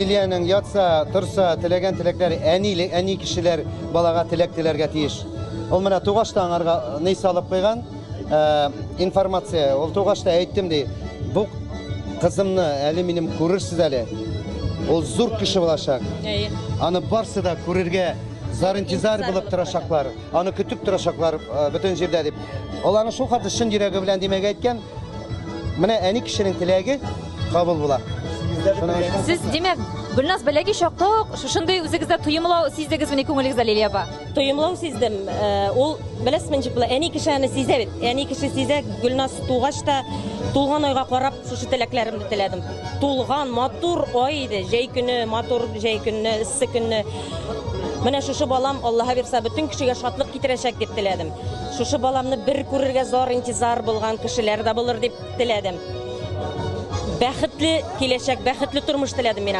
Лилиянең ятса, торса, теләгән теләкләре әни, әни кешеләр балага теләк теләргә тиеш. Ул менә тугач та аңарга ни салып куйган, э, информация. Ул тугач та әйттем ди, бу кызымны әле минем күрерсез әле. Ул зур кеше булачак. Аны барсы да күрергә зар-интизар булып торачаклар. Аны көтеп торачаклар э, бөтен җирдә дип. Ул аны шул хәтле чын йөрәге белән димәк әйткән. Менә әни кешенең теләге кабул була. Сез, димәк, Гөлназ бәләкәй чакта ук шушындый үзегездә тоемлау сиздегезмени күңелегездә, Лилия апа? Тоемлау сиздем. Э, ул, беләсезме, ничек була? Әни кеше аны сизә бит. Әни кеше сизә, Гөлназ тугач та тулган айга карап шушы теләкләремне теләдем. Тулган матур ай иде, җәй көне, матур җәй көнне, эссе көнне. Менә шушы балам, Аллаһы бирса, бөтен кешегә шатлык китерәчәк дип теләдем. Шушы баламны бер күрергә зар интизар булган кешеләр дә булыр дип теләдем. Бәхетле киләчәк, бәхетле тормыш теләдем мин аңа.